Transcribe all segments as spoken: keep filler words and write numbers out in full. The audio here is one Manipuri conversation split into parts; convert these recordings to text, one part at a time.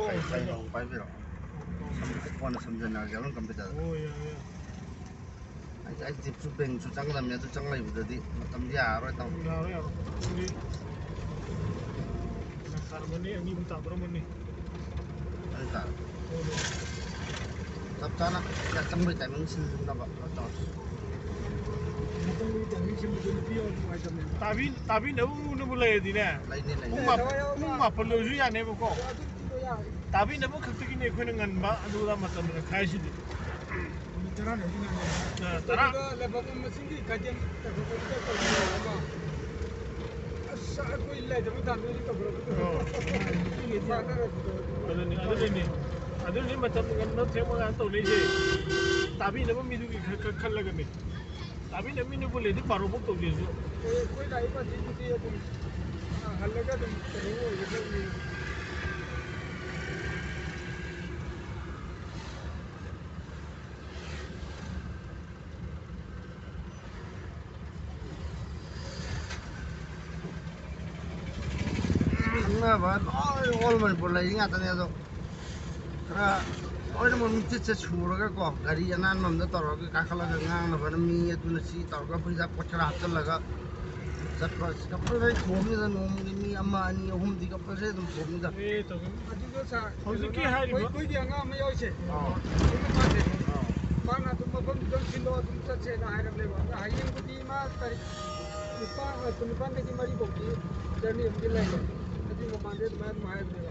ꯀꯩ ꯀꯩ ꯅꯣꯡ ꯄꯥꯏꯕꯤꯔꯣ꯫ ꯀꯣꯟꯅ ꯁꯝꯖꯟꯅꯔꯁꯦ ꯑꯗꯨꯝ ꯀꯝꯄ꯭ꯌꯨꯇꯔꯗ꯫ ꯑꯣ, ꯌꯥꯏ, ꯌꯥꯏ꯫ ꯑꯩ, ꯑꯩ ꯖꯤꯞꯁꯨ ꯕꯦꯡꯁꯨ ꯆꯪꯒꯗꯕꯅꯤ, ꯑꯗꯨ ꯆꯪ ꯂꯩꯕꯗꯗꯤ ꯃꯇꯝꯗꯤ ꯌꯥꯔꯔꯣꯏ ꯇꯧ꯫ ꯌꯥꯔꯣꯏ, ꯌꯥꯔꯣꯏ꯫ ꯑꯗꯨꯗꯤ ꯐꯔꯛ ꯇꯥꯔꯝꯃꯅꯤ, ꯑꯅꯤ ꯑꯍꯨꯝ ꯇꯥꯗꯣꯔꯝꯃꯅꯤ꯫ ꯑꯗꯨ ꯇꯥꯔꯦ꯫ ꯍꯣꯏ, ꯍꯣꯏ꯫ ꯆꯞ ꯆꯥꯅ ꯆꯪꯕꯒꯤ ꯇꯥꯏꯃꯤꯡ ꯁꯤꯟꯅꯕ ꯇꯧꯔꯁꯤ꯫ ꯃꯇꯝꯒꯤ ꯇꯥꯏꯃꯤꯡ ꯁꯤꯟꯕꯗꯨ ꯅꯨꯄꯤ ꯌꯥꯎꯔꯗꯤ ꯅꯨꯡꯉꯥꯏꯇꯕꯅꯦꯕ꯫ ꯇꯥꯕꯤ-, ꯇꯥꯕꯤꯅꯕ ꯃꯨꯛꯅꯕꯨ ꯂꯩꯔꯗꯤꯅꯦ, ꯂꯩꯅꯤ, ꯂꯩꯅꯤ꯫ ꯄꯨꯡ ꯃꯥ-, ꯄꯨꯡ ꯃꯥꯄꯟ ꯂꯣꯏꯔꯁꯨ ꯌꯥꯅꯦꯕꯀꯣ꯫ ꯑꯗꯨ ꯇꯥꯕꯤꯅꯕ ꯈꯛꯇꯒꯤꯅꯦ ꯑꯩꯈꯣꯏꯅ ꯉꯟꯕ ꯑꯗꯨꯗ ꯃꯇꯝ ꯈꯥꯏꯁꯤꯗꯤ꯫ ꯅꯨꯃꯤꯠ ꯇꯔꯥꯅꯤ ꯍꯧꯖꯤꯛ ꯉꯟꯕ꯫ ꯑ, ꯇꯔꯥ꯫ ꯑꯗꯨꯒ ꯂꯩꯕꯥꯛ ꯃꯁꯤꯡꯒꯤ ꯈꯥꯏꯗꯦꯝ ꯇꯧꯊꯣꯛꯄꯗ ꯇꯧꯕ ꯑꯃ꯫ ꯑꯁ, ꯑꯩꯈꯣꯏ ꯂꯩꯇꯕ ꯇꯥꯟꯗꯣꯏꯗꯤ ꯇꯧꯈ꯭ꯔꯕ꯫ ꯑꯣ꯫ ꯃꯥꯟꯅꯔꯁꯨ ꯇꯧꯔꯁꯨ꯫ ꯑꯗꯨꯅꯤ, ꯑꯗꯨꯅꯤꯅꯦ꯫ ꯑꯗꯨꯅꯤ ꯃꯇꯝ ꯉꯟꯕ ꯊꯦꯡꯕ ꯀꯥꯏꯅ ꯇꯧꯅꯩꯁꯦ꯫ ꯇꯥꯕꯤꯅꯕ ꯃꯤꯗꯨꯒꯤ ꯈꯔ, ꯈꯔ ꯈꯜꯂꯒꯅꯦ꯫ ꯇꯥꯕꯤꯅꯕ ꯃꯤꯅꯕꯨ ꯂꯩꯗꯤ ꯕꯥꯔꯣ ꯐꯥꯎ ꯇꯧꯒꯦꯁꯨ꯫ ꯍꯣꯏ, ꯑꯩꯈꯣꯏ ꯂꯥꯛꯏ ꯄꯥꯔꯇꯤꯗꯨꯗꯤ ꯑꯗꯨꯝ, ꯑ, ꯍꯜꯂꯒ ꯑꯗꯨꯝ ꯀꯩꯅꯣ ꯑꯣꯏꯒꯗꯕꯅꯤ꯫ ꯈꯪꯅꯕ ꯂꯣꯏ all ꯃꯅꯤꯄꯨꯔ ꯂꯩꯔꯤ ꯉꯥꯛꯇꯅꯦ꯫ ꯑꯗꯣ ꯈꯔ ꯂꯣꯏꯅꯃꯛ ꯃꯤꯆꯤꯠꯁꯦ ꯁꯨꯔꯒꯀꯣ, ꯒꯥꯔꯤ ꯑꯅꯥꯟꯕ ꯑꯝꯗ ꯇꯧꯔꯒ ꯀꯥꯈꯠꯂꯒ ꯉꯥꯡꯅꯕꯅ ꯃꯤ ꯑꯗꯨꯅ ꯁꯤ ꯇꯧꯔꯒ ꯄꯩꯁꯥ ꯄꯣꯠ ꯈꯔ ꯍꯥꯞꯆꯤꯜꯂꯒ ꯆꯠꯄ꯫ ꯀꯝꯄꯜꯁꯔꯤ ꯊꯣꯝꯅꯤꯗ, ꯅꯣꯡꯃꯒꯤ ꯃꯤ ꯑꯃ, ꯑꯅꯤ, ꯑꯍꯨꯝꯗꯤ ꯀꯝꯄꯜꯁꯔꯤ ꯑꯗꯨꯝ ꯊꯣꯝꯅꯤꯗ꯫ ꯑꯦ, ꯇꯧꯒꯅꯤ꯫ ꯑꯗꯨꯗꯣ ꯁꯥꯔ, ꯍꯧꯖꯤꯛꯀꯤ ꯀꯩꯅꯣꯅ, ꯍꯥꯏꯔꯤꯕ ꯑꯩꯈꯣꯏ, ꯑꯩꯈꯣꯏꯒꯤ ꯑꯉꯥꯡ ꯑꯃ ꯌꯥꯎꯔꯤꯁꯦ, ꯑꯥ꯫ ꯁꯤ ꯅꯨꯄꯥꯁꯦ, ꯑꯥ꯫ ꯃꯥꯅ ꯑꯗꯨꯝ ꯃꯐꯝꯗꯨꯗ ꯁꯤꯜꯂꯣ, ꯑꯗꯨꯝ ꯆꯠꯁꯦꯅ ꯍꯥꯏꯔꯕꯅꯦꯕ꯫ ꯑꯗ ꯍꯌꯦꯡꯕꯨꯗꯤ ꯃꯥ ꯇꯥꯔꯤꯛ ꯅꯤꯄꯥꯟ, ꯅꯤꯄꯥꯟꯗꯒꯤ ꯃꯔꯤ ꯐꯥꯎꯗꯤ ꯖꯔꯅꯤ ꯑꯃꯗꯤ ꯂꯩꯔꯦ꯫ ꯑꯗꯨꯒꯤ ꯃꯃꯥꯡꯗ ꯑꯗꯨꯃꯥꯏꯅ ꯑꯗꯨꯝ ꯍꯥꯏꯕꯅꯦꯕ꯫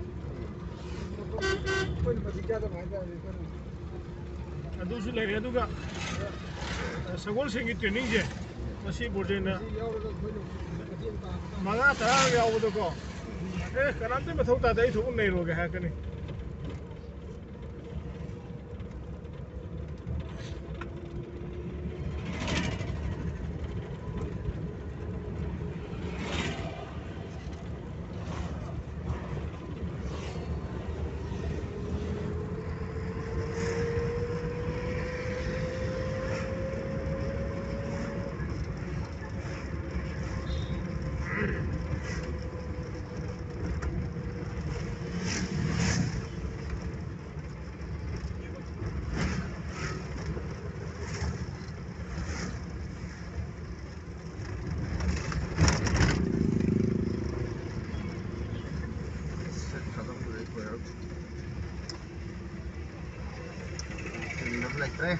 ꯃꯐꯝ ꯑꯩꯈꯣꯏꯅ ꯃꯇꯤꯛ ꯆꯥꯗꯕ ꯍꯥꯏꯇꯥꯔꯦ, ꯑꯩꯈꯣꯏꯅ꯫ ꯑꯗꯨꯁꯨ ꯂꯩꯔꯦ꯫ ꯑꯗꯨꯒ, ꯑ, ꯁꯒꯣꯜꯁꯦꯟꯒꯤ ꯇ꯭ꯔꯦꯅꯤꯡꯁꯦ ꯃꯁꯤ ꯕ꯭ꯔꯣꯖꯦꯟꯅ ꯃꯁꯤ ꯌꯥꯎꯔꯒ ꯑꯩꯈꯣꯏꯅ ꯃꯇꯦꯡ ꯄꯥꯡꯕ꯫ ꯃꯉꯥ ꯇꯔꯥ ꯌꯥꯎꯕꯗꯀꯣ, "ꯑꯦ, ꯀꯅꯥꯝꯇ ꯃꯊꯧ ꯇꯥꯗꯦ, ꯑꯩ ꯊꯣꯛꯄ ꯅꯩꯔꯨꯔꯒꯦ" ꯍꯥꯏꯔꯛꯀꯅꯤ꯫ ꯆꯤꯟꯗꯕ ꯂꯩꯇ꯭ꯔꯦ꯫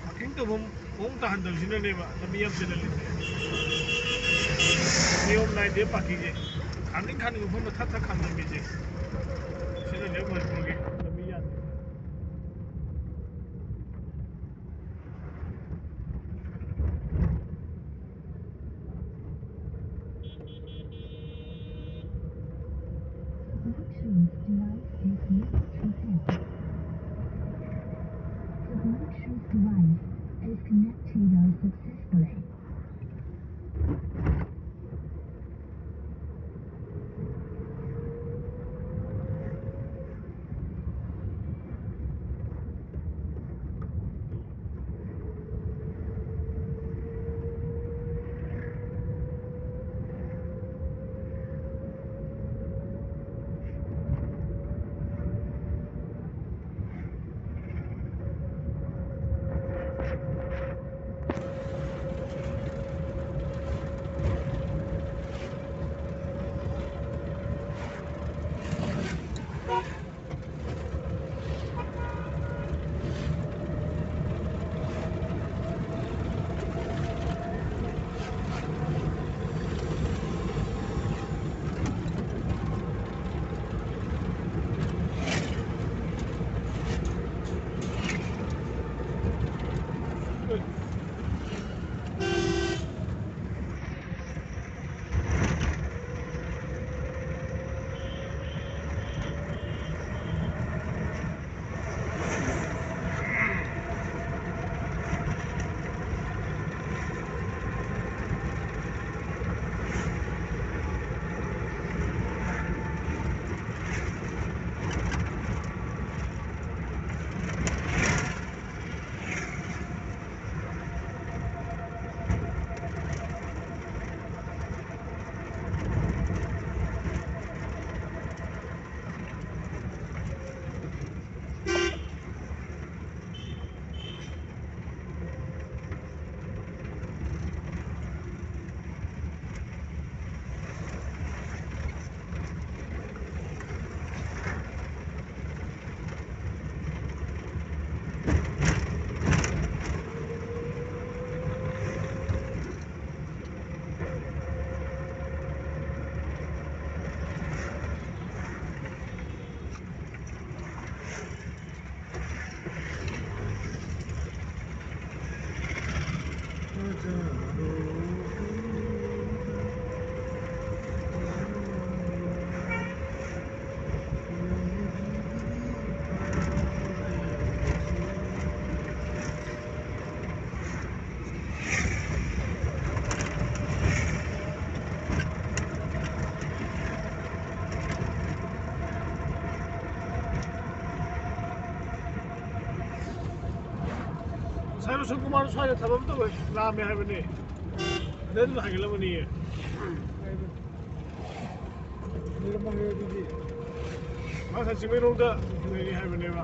ꯄꯥꯔꯀꯤꯡ ꯇꯧꯐꯝ ꯃꯑꯣꯡ ꯇꯥꯍꯟꯗꯕꯁꯤꯅꯅꯦꯕ ꯂꯝꯕꯤ ꯌꯥꯝ ꯆꯦꯜꯍꯜꯂꯤꯁꯦ꯫ ꯅꯤꯌꯣꯝ ꯅꯥꯏꯗꯦ ꯄꯥꯔꯀꯤꯡꯁꯦ꯫ ꯈꯥꯝꯅꯤꯡ ꯈꯥꯝꯅꯤꯡꯕ ꯃꯐꯝꯗ ꯊꯠ ꯊꯠ ꯈꯥꯝꯅꯤꯡꯕꯤꯁꯦ꯫ ꯁꯤꯅꯅꯦ ꯃꯅꯤꯄꯨꯔꯒꯤ ꯂꯝꯕꯤ ꯌꯥꯗ꯭ꯔꯤꯁꯦ꯫ The Bluetooth device is not connected. The Bluetooth device is connected successfully. ꯁꯨꯀꯨꯃꯥꯔ ꯁ꯭ꯋꯥꯏꯗ ꯊꯕꯛ ꯑꯃ ꯇꯧꯋꯦ, ꯂꯥꯛꯑꯝꯃꯦ ꯍꯥꯏꯕꯅꯦ꯫ ꯑꯗꯩ ꯑꯗꯨꯝ ꯍꯥꯏꯒꯠꯂꯝꯃꯅꯤꯌꯦ꯫ ꯂꯩꯔꯝꯃꯒꯦ ꯑꯗꯨꯗꯤ꯫ ꯃꯥ ꯉꯁꯥꯏ ꯆꯤꯡꯃꯩꯔꯣꯡꯗ ꯂꯩꯔꯤ ꯍꯥꯏꯕꯅꯦꯕ꯫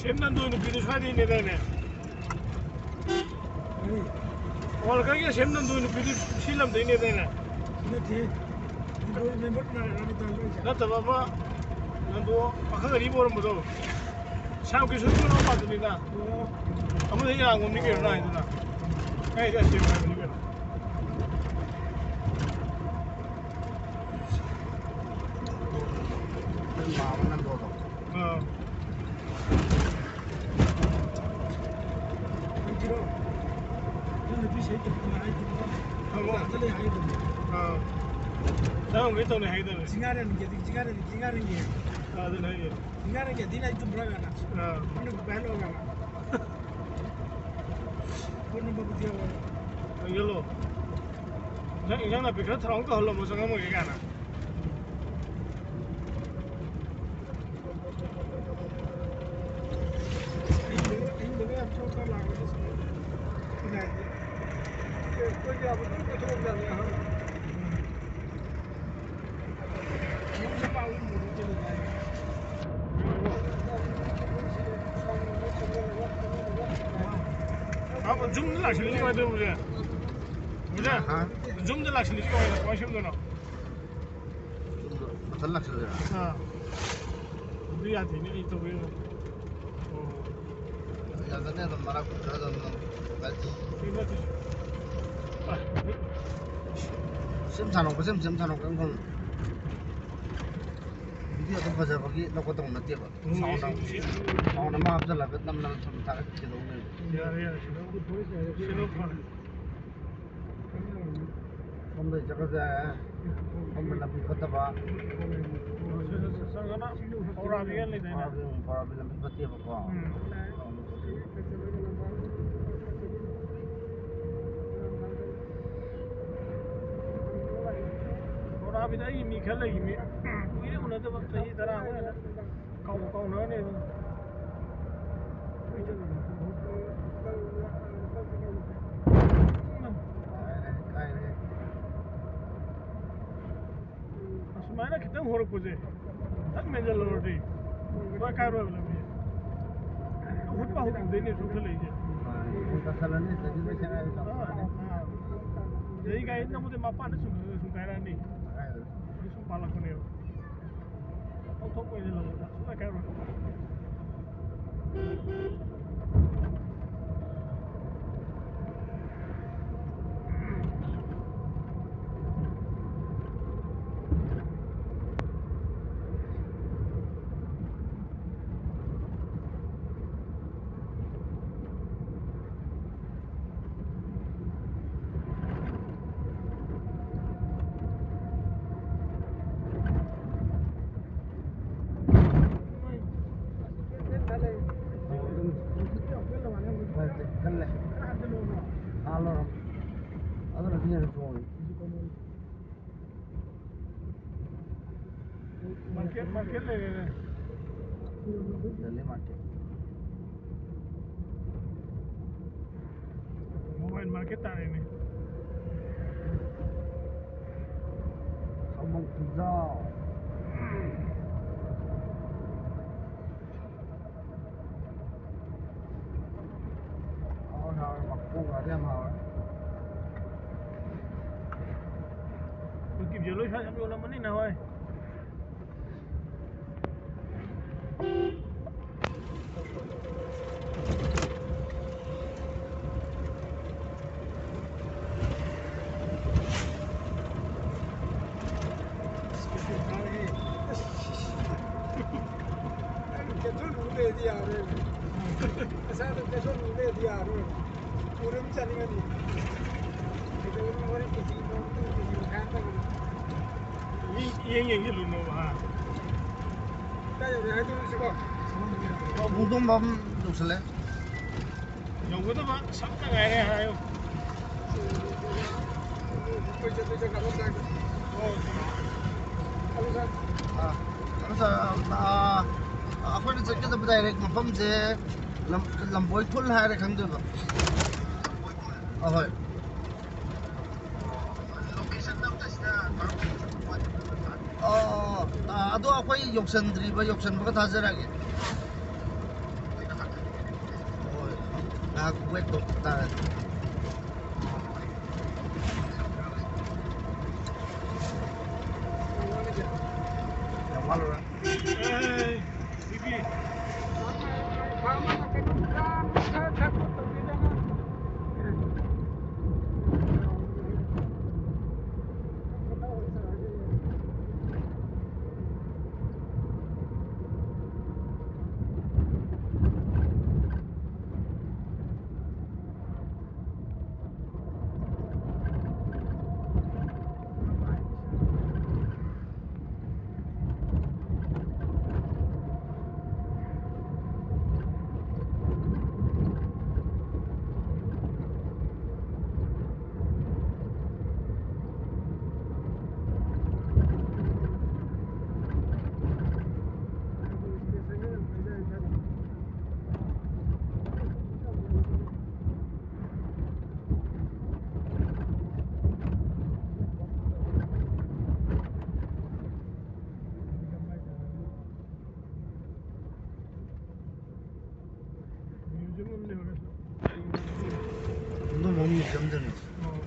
ꯁꯦꯝ ꯅꯟꯗꯣꯏ ꯅꯨꯄꯤꯗꯨ ꯁ꯭ꯋꯥꯏꯗꯩꯅꯦꯗꯥꯏꯅꯦ? ꯀꯔꯤ? ꯋꯥꯜꯀꯔꯒꯤ ꯁꯦꯝ ꯅꯟꯗꯣꯏ ꯅꯨꯄꯤꯗꯨ ꯁꯤ ꯂꯝꯗꯩꯅꯦꯗꯥꯏꯅꯦ? ꯅꯠꯇꯦ꯫ ꯅꯟꯗꯣ ꯃꯦꯝꯕꯔ ꯅꯥꯏꯔꯣ ꯅꯪ ꯇꯧꯔꯤꯁꯦ? ꯅꯠꯇꯕ ꯑꯃ, ꯅꯟꯗꯣ ꯄꯥꯈꯪ ꯑꯔꯤꯕ ꯑꯣꯏꯔꯝꯕꯗꯣ꯫ ꯁ꯭ꯌꯥꯝ ꯀꯤꯁꯣꯔꯒꯤ ꯃꯅꯥꯎꯄꯥꯗꯨꯅꯤꯗ꯫ ꯑꯣ꯫ ꯑꯃꯗ ꯏꯔꯥꯡꯕꯝꯅꯤ ꯀꯩꯅꯣ ꯅꯥꯏꯗꯨꯅ꯫ ꯀꯥꯏꯗ ꯁꯦꯝ ꯍꯥꯏꯕꯅꯤ ꯀꯩꯅꯣ? ꯅꯪ ꯃꯥ ꯑꯃ ꯅꯟꯗꯣꯗꯣ꯫ ꯑꯥ꯫ ꯅꯪ ꯅꯨꯄꯤ ꯁꯍꯤ ꯇꯧꯕ ꯍꯥꯏꯗꯨꯅ ꯑꯃꯨꯛ ꯂꯥꯛꯇ ꯂꯩ ꯍꯥꯏꯗꯨꯅ꯫ ꯑꯥ꯫ ꯆꯥꯝꯃꯒꯤ ꯇꯧꯅꯤ ꯍꯥꯏꯗꯕꯅꯤ꯫ ꯆꯤꯡꯉꯥꯔꯦꯟꯒꯤ, ꯆꯤꯡꯉꯥꯔꯦꯟ, ꯆꯤꯡꯉꯥꯔꯦꯟꯒꯤ꯫ ꯑꯥ, ꯑꯗꯨꯅ ꯍꯥꯏꯁꯦ꯫ ꯆꯤꯡꯉꯥꯔꯦꯟꯒꯤ ꯑꯗꯨꯅ ꯑꯩ ꯇꯨꯝꯕ꯭ꯔꯥ ꯀꯥꯏꯅ꯫ ꯑꯥ꯫ ꯅꯪꯅ ꯄꯥꯏꯍꯜꯂꯣ ꯀꯥꯏꯅ꯫ ꯐꯣꯟ ꯅꯝꯕꯔꯕꯨꯗꯤ ꯌꯥꯎꯋꯦ꯫ ꯍꯪꯖꯜꯂꯣ꯫ ꯏꯟꯖꯥꯡ, ꯏꯟꯖꯥꯡ ꯅꯥꯄꯤ ꯈꯔ ꯊꯧꯔꯥꯡ ꯇꯧꯍꯜꯂꯝꯃꯣ, ꯆꯪꯉꯝꯃꯒꯦ ꯀꯥꯏꯅ꯫ ꯑꯍꯤꯡꯗꯒ, ꯑꯍꯤꯡꯗꯒ ꯌꯥꯝ ꯊꯣꯛ ꯊꯣꯛ ꯂꯥꯛꯄꯗꯣ ꯁꯨꯝ ꯈꯨꯟꯅꯥꯏꯗꯤ꯫ ꯑꯩꯈꯣꯏꯗꯤ ꯌꯥꯝ ꯑꯗꯨꯝ ꯀꯣꯏꯊꯣꯛꯑꯝꯗꯥꯏꯅꯦ ꯑꯍꯥꯟꯕ꯫ ꯌꯨꯝꯗ ꯄꯥꯎ ꯌꯨꯝꯗ ꯆꯠꯂꯨ ꯍꯥꯏ꯫ ꯑꯥ, ꯖꯨꯝꯗ ꯂꯥꯛꯁꯤꯜꯂꯤ ꯀꯃꯥꯏꯅ ꯇꯧꯕꯁꯦ? ꯑꯣꯖꯥ, ꯍꯥ? ꯖꯨꯝꯗ ꯂꯥꯛꯁꯤꯜꯂꯤ ꯀꯃꯥꯏꯅ, ꯀꯃꯥꯏꯅ ꯁꯦꯝꯗꯣꯏꯅꯣ? ꯃꯊꯟ ꯂꯥꯛꯁꯤꯜꯂꯦ꯫ ꯑꯥ꯫ ꯑꯗꯨ ꯌꯥꯗꯦꯅꯦ, ꯑꯩ ꯇꯧꯕꯤꯔꯣ꯫ ꯑꯣ꯫ ꯌꯥꯗꯅꯦ, ꯑꯗꯨꯝ ꯃꯔꯛ ꯈꯔ ꯑꯗꯨꯝ ꯁꯤ ꯅꯠꯇꯦ꯫ ꯑꯥ꯫ ꯁꯦꯝ ꯁꯥꯅꯧ, ꯁꯦꯝ, ꯁꯦꯝ ꯁꯥꯅꯧ, ꯀꯔꯤꯝ ꯈꯜꯂꯨꯅꯨ꯫ ꯚꯤꯗꯤꯑꯣ ꯑꯗꯨꯝ ꯐꯖꯕꯒꯤ ꯂꯧꯈꯠꯇꯧ ꯅꯠꯇꯦꯕ꯫ ꯎꯝ, ꯁꯥꯎꯟ ꯁꯤ, ꯑꯃ, ꯁꯤ꯫ ꯁꯥꯎꯟ ꯑꯃ ꯍꯥꯞꯆꯜꯂꯒ ꯅꯝꯅ ꯊꯝ ꯊꯥꯒꯠꯈꯤꯗꯧꯅꯦꯕ꯫ ꯌꯥꯔꯦ, ꯌꯥꯔꯦ, ꯁꯤꯗ, ꯁꯤꯗ ꯐꯔꯦ꯫ ꯁꯣꯝꯗ ꯆꯠꯄꯁꯦ ꯁꯣꯝꯗ ꯂꯝꯕꯤ ꯐꯠꯇꯕ꯫ ꯆꯪꯉꯅ ꯄꯧꯔꯥꯕꯤ ꯂꯩꯗꯥꯏꯅꯦ? ꯄꯧꯔꯥꯕꯤ, ꯄꯧꯔꯥꯕꯤ ꯂꯝꯕꯤ ꯐꯠꯇꯦꯕꯀꯣ꯫ ꯎꯝ꯫ ꯄꯧꯔꯥꯕꯤꯗ ꯑꯩꯒꯤ ꯃꯤ ꯈꯔ ꯂꯩꯈꯤꯕꯅꯤ꯫ ꯀꯨꯏꯔꯦ ꯎꯅꯗꯕ, ꯆꯍꯤ ꯇꯔꯥ ꯑꯣꯏꯔꯦ꯫ ꯀꯥꯎꯕꯨ ꯀꯥꯎꯅꯔꯅꯤ ꯑꯗꯨꯝ꯫ ꯑꯁꯨꯃꯥꯏꯅ ꯈꯤꯇꯪ ꯍꯧꯔꯛꯄꯁꯦ, ꯈꯤꯇꯪ ꯃꯦꯟꯁꯤꯜꯂꯨꯔꯗꯤ ꯁꯨꯡꯀꯥꯏ ꯀꯥꯏꯔꯣꯏꯕ ꯂꯝꯕꯤ꯫ ꯍꯧꯔꯛꯄꯗꯩꯅꯦ ꯁꯨꯝ ꯈꯜꯂꯛꯏꯁꯦ꯫ ꯑꯥ, ꯁꯤꯗꯒꯤ ꯒꯥꯔꯤ ꯅꯝꯕꯗꯤ ꯃꯄꯥꯟꯗ ꯁꯨꯝ ꯁꯨꯝ ꯀꯥꯏꯔꯛꯑꯅꯤ꯫ ꯑꯗꯨ ꯁꯨꯝ ꯄꯥꯜꯂꯛꯄꯅꯦꯕ꯫ ꯂꯧꯊꯣꯛꯄ ꯑꯣꯏꯅ ꯂꯧꯕꯗ ꯁꯨꯡꯀꯥꯏ ꯀꯥꯏꯔꯣꯏ꯫ ꯃꯥꯔꯀꯦꯠ, ꯃꯥꯔꯀꯦꯠ ꯂꯩꯔꯦꯅꯦ꯫ ꯗꯦꯜꯂꯤ ꯃꯥꯔꯀꯦꯠ꯫ ꯃꯣꯕꯥꯏꯜ ꯃꯥꯔꯀꯦꯠ ꯇꯥꯔꯦꯅꯦ꯫ ꯁꯥꯎꯃꯟ ꯈꯨꯟꯖꯥꯎ꯫ ꯍꯥꯎꯔꯦ, ꯍꯥꯎꯔꯦ, ꯃꯈꯣꯡꯒꯗꯤ ꯌꯥꯝ ꯍꯥꯎꯔꯦ꯫ ꯀꯨꯀꯤꯁꯦ ꯂꯣꯏ ꯁ꯭ꯋꯥꯏꯗ ꯌꯥꯝ ꯌꯣꯜꯂꯝꯃꯅꯤ ꯅꯍꯥꯟꯋꯥꯏ꯫ ꯅꯪ ꯀꯦꯞꯁꯨꯜ ꯎ ꯂꯩꯔꯗꯤ ꯌꯥꯔꯣꯏ꯫ ꯅꯁꯥꯗꯣ ꯀꯦꯞꯁꯨꯜ ꯎ ꯂꯩꯔꯗꯤ ꯌꯥꯔꯣꯏ꯫ ꯎꯔꯝ ꯆꯥꯅꯤꯡꯉꯅꯤ꯫ ꯀꯩꯗꯧꯅꯤ ꯍꯣꯔꯦꯟ ꯀꯦꯖꯤ ꯅꯣꯡ ꯀꯦꯖꯤ ꯃꯈꯥꯏ ꯑꯃ ꯇꯧꯕꯅꯤ꯫ ꯃꯤ ꯌꯦꯡ ꯌꯦꯡꯁꯤꯜꯂꯨꯅꯣꯕ, ꯍꯥ? ꯀꯥꯏ ꯌꯧꯔꯦ ꯍꯥꯏꯗꯣꯏꯅꯣ ꯁꯤꯕꯣ? ꯄꯨꯡꯗꯣꯝꯕꯝ ꯌꯧꯁꯜꯂꯦ꯫ ꯌꯧꯒꯗꯕ ꯁꯛꯇ ꯉꯥꯏꯔꯦ ꯍꯥꯏꯌꯨ꯫ ꯑꯩꯈꯣꯏ ꯆꯠꯇꯣꯏꯁꯦ ꯀꯩꯅꯣ ꯁꯥꯏꯗ꯫ ꯑꯣ꯫ ꯀꯩꯅꯣ ꯁꯥꯏ꯫ ꯑꯥ, ꯀꯩꯅꯣ ꯁꯥꯏ, ꯑꯥ, ꯑꯩꯈꯣꯏꯅ ꯆꯠꯀꯗꯕ direct ꯃꯐꯝꯁꯦ ꯂꯝ-, ꯂꯝꯕꯣꯏ ꯈꯨꯜ ꯍꯥꯏꯔꯦ ꯈꯪꯗꯣꯏꯕ꯫ ꯑꯍꯣꯏ꯫ ꯑꯣ, ꯑꯥ, ꯑꯗꯣ ꯑꯩꯈꯣꯏ ꯌꯧꯁꯟꯗ꯭ꯔꯤꯕ, ꯌꯧꯁꯟꯕꯒ ꯊꯥꯖꯔꯛꯑꯒꯦ꯫ ꯉꯥꯏꯍꯥꯛ wait ꯇꯧ ꯇꯥꯔꯦ꯫ ꯌꯥꯝ ꯋꯥꯠꯂꯨꯔꯦ꯫ Museum ꯑꯃ ꯂꯩꯍꯧꯔꯦ꯫ ꯑꯗꯨꯝꯕ museum ꯗꯨꯅꯤ꯫ ꯑꯣ꯫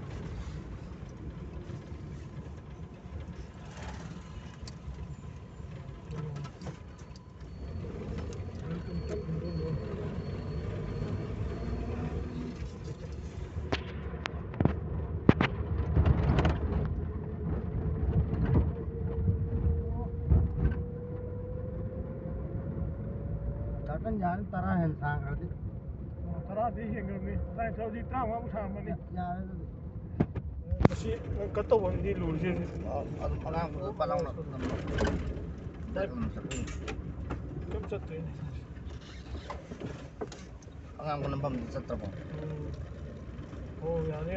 Curtain ꯌꯥꯔꯅꯤ, ꯇꯔꯥ ꯍꯦꯟꯅ ꯁꯥꯡꯈ꯭ꯔꯗꯤ꯫ ꯑꯣ, ꯇꯔꯥꯗꯤ ꯍꯦꯟꯈ꯭ꯔꯕꯅꯤ꯫ ꯇꯔꯥꯅꯤꯊꯣꯏ, ꯍꯧꯖꯤꯛ ꯇꯔꯥꯃꯉꯥꯃꯨꯛ ꯁꯥꯔꯝꯃꯅꯤ꯫ ꯌꯥꯔꯦ ꯑꯗꯨꯗꯤ꯫ ꯃꯁꯤ ꯅꯪ cut ꯇꯧꯐꯝꯗꯤ ꯂꯨꯔꯤꯁꯦ꯫ ꯑ, ꯑꯗꯨꯝ ꯑꯉꯥꯡꯕꯗ ꯄꯥꯛ ꯂꯥꯎꯅ ꯑꯗꯨꯝ ꯅꯝꯃꯣ꯫ ꯑꯗꯨꯝ ꯆꯠꯇꯣꯏꯅꯦ꯫ ꯑꯗꯨꯝ ꯆꯠꯇꯣꯏꯅꯦ꯫ ꯑꯉꯥꯡꯕ ꯅꯝꯐꯝꯗꯤ ꯆꯠꯇ꯭ꯔꯕꯣ? ꯎꯝ꯫ ꯑꯣ, ꯌꯥꯔꯦ꯫